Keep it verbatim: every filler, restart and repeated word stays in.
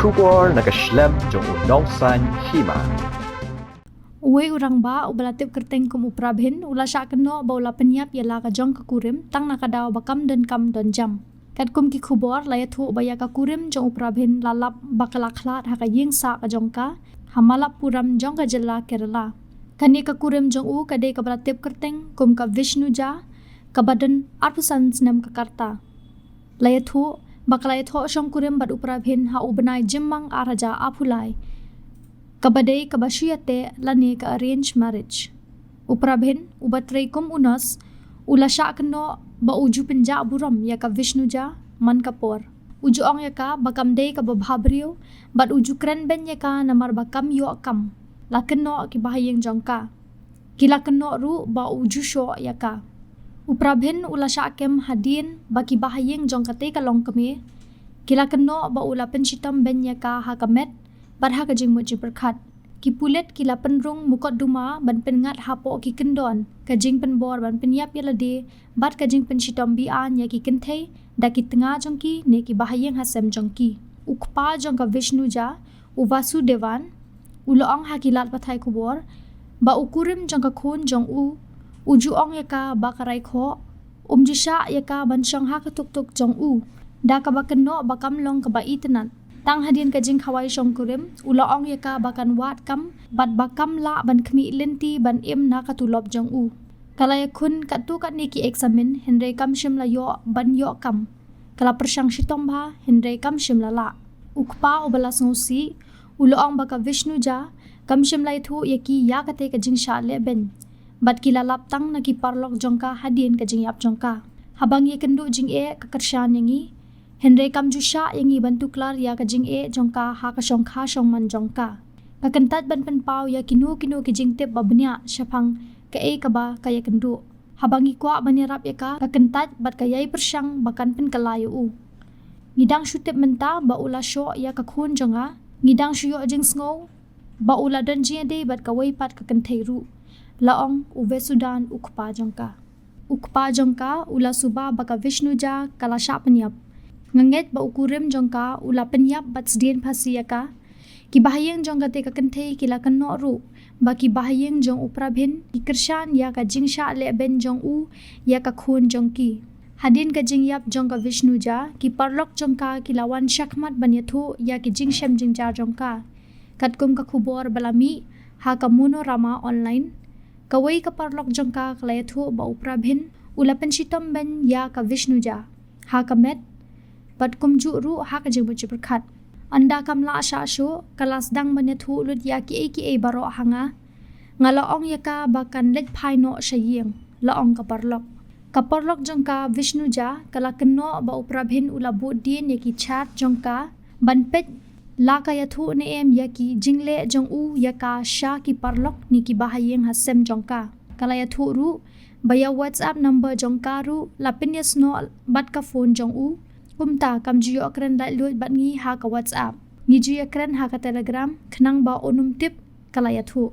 Khubor na ka shlem jong u Nongsaiñ Hima. Uwei u rangbah uba la tip kyrteng kum u Prabhin u la shah kynnoh ba u la pynïap ïa la ka jong ka kurim tang na ka daw ba kam donkam donjam. Katkum ki khubor la ïathuh ba ïa ka kurim jong u Prabhin la lap ba ka la khlad ha ka ïing sah ka jong ka ha Malappuram jong ka jylla Kerala. Kane ka kurim jong u ka dei kaba la tip kyrteng kum ka Vishnuja, kaba don arphew san snem ka rta. La ïathuh ba ka la ïathoh shongkurim bad u Prabhin ha u bnai Jymmang ar hajar arphew lai, kaba dei kaba shu ïateh lane ka arranged marriage. U Prabhin uba trei kum u nurse u la shah kynnoh ba u ju pynjah burom ïa ka Vishnuja man ka por. U ju ong ïa ka ba kam dei kaba bhabriew bad u ju kren beiñ ïa ka namar ba kam ïoh kam. La kynnoh ki bahaïing jong ka. Ki la kynnoh ruh ba u ju shoh ïa ka. U Prabhin u la shah kem hadien ba ki bahaïing jong katei ka longkmie ki la kynnoh ba u la pynshitom beiñ ïa ka ha ka met bad ha ka jingmut jingpyrkhat. Ki pulit ki la pynrung mukotduma ban pynngat hapoh ki kyndon ka jingpynbor ban pynïap ïa lade bad ka jingpynshitom biang ïa ki kynthei da ki tnga jong ki ne ki bahaïing hasem jong ki. U kpa jong ka Vishnuja, u Vasudevan, u la ong ha ki lad pathai khubor ba u kurim jong ka khun jong u u ju ong ïa ka ba ka rai khoh, um ju shah ïa ka ban shong ha ka tuktuk jong u, da kaba kynnoh ba kam long kaba itynnad. Tang hadien ka jingkhawai shongkurim u la ong ïa ka ba kan wad kam bad ba kam lah ban khmih lynti ban im na ka tulop jong u. Ka la ïakhun katto katne ki eksamin hynrei kam shym la ïoh ban ïoh kam. Ka la pyrshang shitom bha hynrei kam shym la lah. U kpa uba la sngewsih u la ong ba ka Vishnuja kam shym la ïathuh ïa ki ïa katei ka jingshah lehbeiñ bad ki la lap tang na ki paralok jong ka hadien ka jingïap jong ka. Haba ngi ïakynduh jingeh ka kyrshan ïa ngi, hynrei kam ju shah ïa ngi ban tuklar ïa ka jingeh jong ka ha ka shongkha shongman jong ka. Ka kyntait ban pynpaw ïa kino kino ki jingtip ba bniah shaphang kaei kaba ka ïakynduh. Haba ngi kwah ban ïarap ïa ka, ka kyntait bad ka ïai pyrshang ba kan pynkylla ïa u. Ngi dang shu tip mynta ba u la shoh ïa ka khun jong nga. Ngi dang shu ïoh jingsngew ba u la don jingïadei bad kawei pat ka kynthei ruh, la ong u Vesudan u kpa jong ka. U kpa jong ka u la suba ba ka Vishnuja ka la shah pynïap. Nga ngeit ba u kurim jong ka u la pynïap bad sdien phasi ïa ka. Ki bahaïing jong katei ka kynthei ki la kynnoh ruh ba ki bahaïing jong u Prabhin ki kyrshan ïa ka jingshah lehbeiñ jong u ïa ka khun jong ki. Hadien ka jingïap jong ka Vishnuja, ki paralok jong ka ki la wan shakhmat ban ïathuh ïa ki jingshem jingjar jong ka. Katkum ka khubor ba la mih ha ka Monorama Online, kawei ka paralok jong ka ka la ïathuh ba u Prabhin u la pynshitom beiñ ïa ka Vishnuja ha ka met bad kumjuh ruh ha ka jingmut jingpyrkhat. Ynda kam lah shah shuh, ka la sdang ban ïathuh lut ïa kiei kiei baroh ha nga. Nga la ong ïa ka ba kan leit phai noh sha ïing, la ong ka paralok. Ka paralok jong ka Vishnuja ka la kynnoh ba u Prabhin u la bud dien ïa ki chat jong ka ban peit la ka ïathuh ne em ïa ki jingleh jong u ïa ka sha ki paralok ne ki bahaïing hasem jong ka. Ka la ïathuh ruh ba ïa WhatsApp number jong ka ruh la pynïasnoh bad ka phone jong u. Kumta kam ju ïoh kren laitluid bad ngi ha ka WhatsApp. Ngi ju ïa kren ha ka Telegram khnang ba un ym tip, ka la ïathuh.